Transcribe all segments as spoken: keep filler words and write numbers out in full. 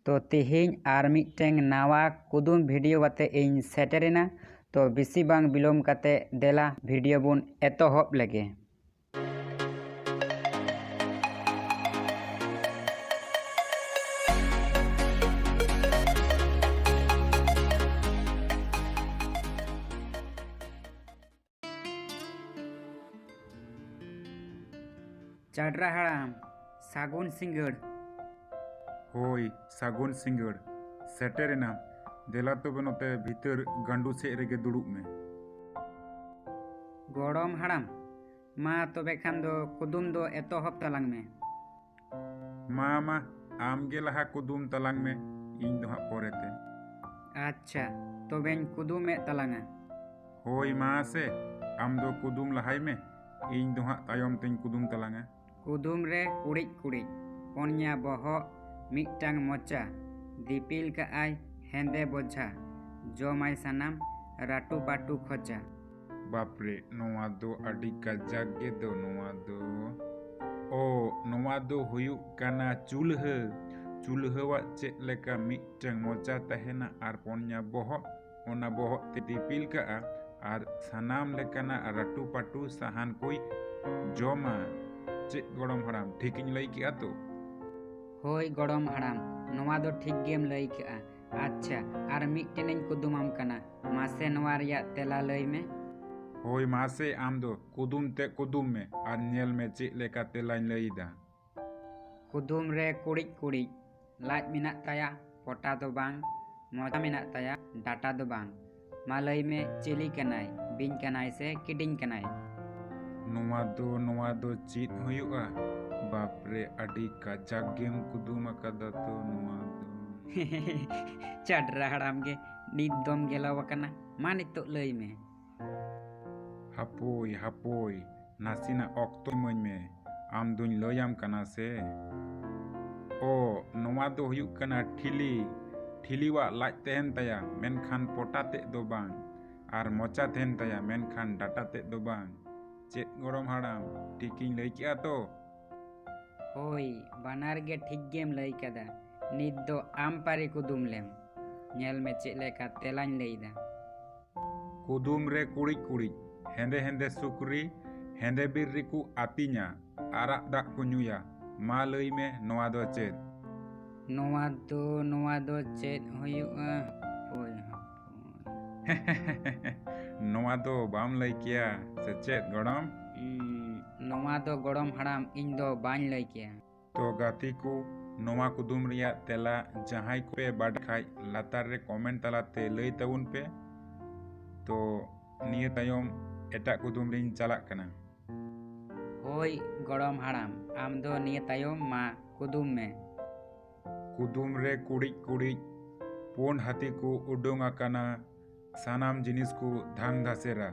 ᱛᱚ ᱛᱮᱦᱮᱧ ᱟᱨ ᱢᱤᱫᱴᱮᱱ ᱱᱟᱣᱟ ᱠᱩᱫᱩᱢ ᱵᱷᱤᱰᱤᱭᱳ ᱠᱟᱛᱮ ᱤᱧ ᱥᱮᱴᱮᱨᱮᱱᱟ᱾ ᱛᱚ ᱵᱮᱥᱤ ᱵᱟᱝ ᱵᱤᱞᱚᱢ ᱠᱟᱛᱮ ᱫᱮᱞᱟ ᱵᱷᱤᱰᱤᱭᱳ ᱵᱚᱱ ᱮᱛᱚᱦᱚᱵ ᱞᱮᱜᱮ᱾ ᱪᱟᱰᱨᱟ ᱦᱟᱲᱟᱢ, ᱥᱟᱹᱜᱩᱱ ᱥᱤᱸᱜᱟᱹᱲ᱾ ᱦᱳᱭ, ᱥᱟᱹᱜᱩᱱ ᱥᱤᱸᱜᱟᱹᱲ᱾ ᱥᱮᱴᱮᱨᱮᱱᱟᱢ᱾ ᱫᱮᱞᱟ ᱛᱚᱵᱮ ᱱᱚᱛᱮ ᱵᱷᱤᱛᱟᱹᱨ ᱜᱟᱸᱰᱩ ᱥᱮᱫ ᱨᱮᱜᱮ ᱫᱩᱲᱩᱵ ᱢᱮ᱾ ᱜᱚᱲᱚᱢ ᱦᱟᱲᱟᱢ, ᱢᱟ ᱛᱚᱵᱮ ᱠᱷᱟᱱ ᱫᱚ ᱠᱩᱫᱩᱢ ᱫᱚ ᱮᱛᱚᱦᱚᱵ ᱛᱟᱞᱟᱝ ᱢᱮ᱾ ᱢᱟ, ᱢᱟ, ᱟᱢ ᱜᱮ ᱞᱟᱦᱟ ᱠᱩᱫᱩᱢ ᱛᱟᱞᱟᱝ ᱢᱮ, ᱤᱧ ᱫᱚ ᱦᱟᱸᱜ ᱯᱚᱨᱮᱛᱮ᱾ ᱟᱪᱪᱷᱟ, ᱛᱚᱵᱮᱧ ᱠᱩᱫᱩᱢᱮᱫ ᱛᱟᱞᱟᱝᱟ᱾ ᱦᱳᱭ, ᱢᱟ ᱥᱮ, ᱟᱢ ᱫᱚ ᱠᱩᱫᱩᱢ ᱞᱟᱦᱟᱭ ᱢᱮ, ᱤᱧ ᱫᱚ ᱦᱟᱸᱜ ᱛᱟᱭᱚᱢ ᱛᱮᱧ ᱠᱩᱫᱩᱢ ᱛᱟᱞᱟᱝᱟ᱾ ᱠᱩᱫᱩᱢ ᱨᱮ ᱠᱩᱲᱤᱫ ᱠᱩᱲᱤᱫ, ᱯᱚᱱᱭᱟ ᱵᱚᱦᱚᱜ, ᱢᱤᱫᱴᱟᱝ ᱢᱚᱪᱟ, ᱫᱤᱯᱤᱞ ᱠᱟᱜᱼᱟᱭ ᱦᱮᱸᱫᱮ ᱵᱚᱡᱷᱟ, ᱡᱚᱢᱟᱭ ᱥᱟᱱᱟᱢ ᱨᱟᱹᱴᱩ ᱯᱟᱹᱴᱩ ᱠᱷᱚᱪᱟ᱾ ᱵᱟᱯᱨᱮ, ᱱᱚᱣᱟ ᱫᱚ ᱟᱹᱰᱤ ᱠᱟᱡᱟᱠ ᱜᱮ ᱫᱚ ᱱᱚᱣᱟ ᱫᱚ᱾ ᱚ, ᱱᱚᱣᱟ ᱫᱚ ᱦᱩᱭᱩᱜ ᱠᱟᱱᱟ ᱪᱩᱞᱦᱟᱹ᱾ ᱪᱩᱞᱦᱟᱹᱣᱟᱜ ᱪᱮᱫ ᱞᱮᱠᱟ ᱢᱤᱫᱴᱟᱝ ᱢᱚᱪᱟ ᱛᱟᱦᱮᱱᱟ ᱟᱨ ᱯᱚᱱᱭᱟ ᱵᱚᱦᱚᱜ, ᱚᱱᱟ ᱵᱚᱦᱚᱜ ᱛᱮ ᱫᱤᱯᱤᱞ ᱠᱟᱜᱼᱟ ᱟᱨ ᱥᱟᱱᱟᱢ ᱞᱮᱠᱟᱱᱟᱜ ᱨᱟᱹᱴᱩ ᱯᱟᱹᱴᱩ ᱥᱟᱦᱟᱱ ᱠᱚᱭ ᱡᱚᱢᱟ᱾ ᱪᱮᱫ ᱜᱚᱲᱚᱢ ᱦᱟᱲᱟᱢ, ᱴᱷᱤᱠᱤᱧ ᱞᱟᱹᱭ ᱠᱮᱜᱼᱟ ᱛᱚ? ᱦᱳᱭ ᱜᱚᱲᱚᱢ ᱦᱟᱲᱟᱢ, ᱱᱚᱣᱟ ᱫᱚ ᱴᱷᱤᱠ ᱜᱮᱢ ᱞᱟᱹᱭ ᱠᱟᱜᱼᱟ᱾ ᱟᱪᱪᱷᱟ, ᱟᱨ ᱢᱤᱫᱴᱮᱱᱤᱧ ᱠᱩᱫᱩᱢᱟᱢ ᱠᱟᱱᱟ, ᱢᱟᱥᱮ ᱱᱚᱣᱟ ᱨᱮᱭᱟᱜ ᱛᱮᱞᱟ ᱞᱟᱹᱭ ᱢᱮ᱾ ᱦᱳᱭ ᱢᱟᱥᱮ, ᱟᱢ ᱫᱚ ᱠᱩᱫᱩᱢ ᱛᱮ ᱠᱩᱫᱩᱢ ᱢᱮ ᱟᱨ ᱧᱮᱞ ᱢᱮ ᱪᱮᱫ ᱞᱮᱠᱟ ᱛᱮᱞᱟᱧ ᱞᱟᱹᱭ ᱮᱫᱟ᱾ ᱠᱩᱫᱩᱢ ᱨᱮ ᱠᱩᱲᱤᱫ ᱠᱩᱲᱤᱫ, ᱞᱟᱡ ᱢᱮᱱᱟᱜ ᱛᱟᱭᱟ, ᱯᱚᱴᱟ ᱫᱚ ᱵᱟᱝ, ᱢᱚᱪᱟ ᱢᱮᱱᱟᱜ ᱛᱟᱭᱟ, ᱰᱟᱴᱟ ᱫᱚ ᱵᱟᱝ᱾ ᱢᱟ ᱞᱟᱹᱭ ᱢᱮ, ᱪᱤᱞᱤ ᱠᱟᱱᱟᱭ? ᱵᱤᱧ ᱠᱟᱱᱟᱭ ᱥᱮ ᱠᱤᱰᱤᱧ ᱠᱟᱱᱟᱭ? ᱱᱚᱣᱟ ᱫᱚ, ᱱᱚᱣᱟ ᱫᱚ ᱪᱮᱫ ᱦᱩᱭᱩᱜᱼᱟ? ᱵᱟᱯᱨᱮ, ᱟᱹᱰᱤ ᱠᱟᱡᱟᱠ ᱜᱮᱢ ᱠᱩᱫᱩᱢ ᱟᱠᱟᱫᱟ ᱛᱚ ᱱᱚᱣᱟ ᱫᱚ᱾ ᱪᱟᱰᱨᱟ ᱦᱟᱲᱟᱢ ᱜᱮ, ᱱᱤᱛ ᱫᱚᱢ ᱜᱮᱞᱟᱣ ᱟᱠᱟᱱᱟ᱾ ᱢᱟ ᱱᱤᱛᱚᱜ ᱞᱟᱹᱭ ᱢᱮ᱾ ᱦᱟᱯᱳᱭ, ᱦᱟᱯᱳᱭ, ᱱᱟᱥᱮᱱᱟᱜ ᱚᱠᱛᱚ ᱤᱢᱟᱹᱧ ᱢᱮ, ᱟᱢ ᱫᱩᱧ ᱞᱟᱹᱭᱟᱢ ᱠᱟᱱᱟ ᱥᱮ᱾ ᱚ, ᱱᱚᱣᱟ ᱫᱚ ᱦᱩᱭᱩᱜ ᱠᱟᱱᱟ ᱴᱷᱤᱞᱤ᱾ ᱴᱷᱤᱞᱤᱣᱟᱜ ᱞᱟᱡ ᱛᱟᱦᱮᱱ ᱛᱟᱭᱟ, ᱢᱮᱱᱠᱷᱟᱱ ᱯᱚᱴᱟ ᱛᱮᱫ ᱫᱚ ᱵᱟᱝ, ᱟᱨ ᱢᱚᱪᱟ ᱛᱟᱦᱮᱱ ᱛᱟᱭᱟ, ᱢᱮᱱᱠᱷᱟᱱ ᱰᱟᱴᱟ ᱛᱮᱫ ᱫᱚ ᱵᱟᱝ᱾ ᱪᱮᱫ ᱜᱚᱲᱚᱢ ᱦᱟᱲᱟᱢ, ᱴᱷᱤᱠᱤᱧ ᱞᱟᱹᱭ ᱠᱮᱜᱼᱟ ᱛᱚ? ᱦᱳᱭ, ᱵᱟᱱᱟᱨ ᱜᱮ ᱴᱷᱤᱠ ᱜᱮᱢ ᱞᱟᱹᱭ ᱠᱟᱫᱟ᱾ ᱱᱤᱛ ᱫᱚ ᱟᱢ ᱯᱟᱹᱨᱤ ᱠᱩᱫᱩᱢ ᱞᱮᱢ᱾ ᱧᱮᱞ ᱢᱮ ᱪᱮᱫ ᱞᱮᱠᱟ ᱛᱮᱞᱟᱧ ᱞᱟᱹᱭᱫᱟ᱾ ᱠᱩᱫᱩᱢ ᱨᱮ ᱠᱩᱲᱤᱫ ᱠᱩᱲᱤᱫ, ᱦᱮᱸᱫᱮ ᱦᱮᱸᱫᱮ ᱥᱩᱠᱨᱤ, ᱦᱮᱸᱫᱮ ᱵᱤᱨ ᱨᱮᱠᱚ ᱟᱹᱛᱤᱧᱟ, ᱟᱨᱟᱜ ᱫᱟᱜ ᱠᱚ ᱧᱩᱭᱟ᱾ ᱢᱟ ᱞᱟᱹᱭ ᱢᱮ, ᱱᱚᱣᱟ ᱫᱚ ᱪᱮᱫ? ᱱᱚᱣᱟ ᱫᱚ, ᱱᱚᱣᱟ ᱫᱚ ᱪᱮᱫ ᱦᱩᱭᱩᱜᱼᱟ? ᱦᱟᱯᱳᱭ, ᱦᱟᱯᱳᱭ᱾ ᱱᱚᱣᱟ ᱫᱚ ᱵᱟᱢ ᱞᱟᱹᱭ ᱠᱮᱭᱟ ᱥᱮ ᱪᱮᱫ, ᱜᱚᱲᱚᱢ? ᱩᱸ, ᱱᱚᱣᱟ ᱫᱚ, ᱜᱚᱲᱚᱢ ᱦᱟᱲᱟᱢ, ᱤᱧ ᱫᱚ ᱵᱟᱹᱧ ᱞᱟᱹᱭ ᱠᱮᱭᱟ᱾ ᱛᱚ ᱜᱟᱛᱮ ᱠᱚ, ᱱᱚᱣᱟ ᱠᱩᱫᱩᱢ ᱨᱮᱭᱟᱜ ᱛᱮᱞᱟ ᱡᱟᱦᱟᱸᱭ ᱠᱚᱯᱮ ᱵᱟᱰᱟᱭ ᱠᱷᱟᱡ, ᱞᱟᱛᱟᱨ ᱨᱮ comment ᱛᱟᱞᱟᱛᱮ ᱞᱟᱹᱭ ᱛᱟᱵᱚᱱ ᱯᱮ᱾ ᱛᱚ ᱱᱤᱭᱟᱹ ᱛᱟᱭᱚᱢ ᱮᱴᱟᱜ ᱠᱩᱫᱩᱢ ᱨᱤᱧ ᱪᱟᱞᱟᱜ ᱠᱟᱱᱟ᱾ ᱦᱳᱭ ᱜᱚᱲᱚᱢ ᱦᱟᱲᱟᱢ, ᱟᱢ ᱫᱚ ᱱᱤᱭᱟᱹ ᱛᱟᱭᱚᱢ ᱢᱟ ᱠᱩᱫᱩᱢ ᱢᱮ᱾ ᱠᱩᱫᱩᱢ ᱨᱮ ᱠᱩᱲᱤᱫ ᱠᱩᱲᱤᱫ, ᱯᱩᱸᱰ ᱦᱟᱹᱛᱤ ᱠᱚ ᱩᱰᱩᱝ ᱟᱠᱟᱱᱟ, ᱥᱟᱱᱟᱢ ᱡᱤᱱᱤᱥ ᱠᱚ ᱫᱷᱟᱝ ᱫᱷᱟᱥᱮᱨᱟ᱾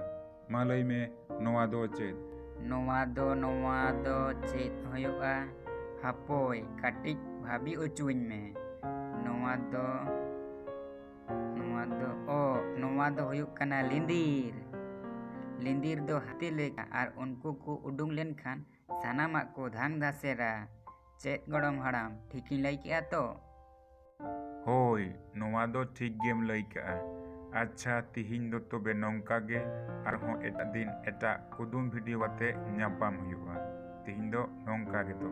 ᱢᱟ ᱞᱟᱹᱭ ᱢᱮ, ᱱᱚᱣᱟ ᱫᱚ ᱪᱮᱫ? ᱱᱚᱣᱟ ᱫᱚ, ᱱᱚᱣᱟ ᱫᱚ ᱪᱮᱫ ᱦᱩᱭᱩᱜᱼᱟ? ᱦᱟᱯᱳᱭ, ᱠᱟᱹᱴᱤᱡ ᱵᱷᱟᱹᱵᱤ ᱚᱪᱚᱣᱟᱹᱧ ᱢᱮ᱾ ᱱᱚᱣᱟ ᱫᱚ, ᱱᱚᱣᱟ ᱫᱚ, ᱚ, ᱱᱚᱣᱟ ᱫᱚ ᱦᱩᱭᱩᱜ ᱠᱟᱱᱟ ᱞᱤᱸᱫᱤᱨ᱾ ᱞᱤᱸᱫᱤᱨ ᱫᱚ ᱦᱟᱹᱛᱤ ᱞᱮᱠᱟ, ᱟᱨ ᱩᱱᱠᱩ ᱠᱚ ᱩᱰᱩᱝ ᱞᱮᱱᱠᱷᱟᱱ ᱥᱟᱱᱟᱢᱟᱜ ᱠᱚ ᱫᱷᱟᱝ ᱫᱷᱟᱥᱮᱨᱟ᱾ ᱪᱮᱫ ᱜᱚᱲᱚᱢ ᱦᱟᱲᱟᱢ, ᱴᱷᱤᱠᱤᱧ ᱞᱟᱹᱭ ᱠᱮᱜᱼᱟ ᱛᱚ? ᱦᱳᱭ, ᱱᱚᱣᱟ ᱫᱚ ᱴᱷᱤᱠ ᱜᱮᱢ ᱞᱟᱹᱭ ᱠᱟᱜᱼᱟ᱾ ᱟᱪᱪᱷᱟ, ᱛᱤᱦᱤᱧ ᱫᱚ ᱛᱚᱵᱮ ᱱᱚᱝᱠᱟ ᱜᱮ, ᱟᱨᱦᱚᱸ ᱮᱴᱟᱜ ᱫᱤᱱ ᱮᱴᱟᱜ ᱠᱩᱫᱩᱢ video ᱟᱛᱮ ᱧᱟᱯᱟᱢ ᱦᱩᱭᱩᱜᱼᱟ᱾ ᱛᱤᱦᱤᱧ ᱫᱚ ᱱᱚᱝᱠᱟ ᱜᱮᱛᱚ᱾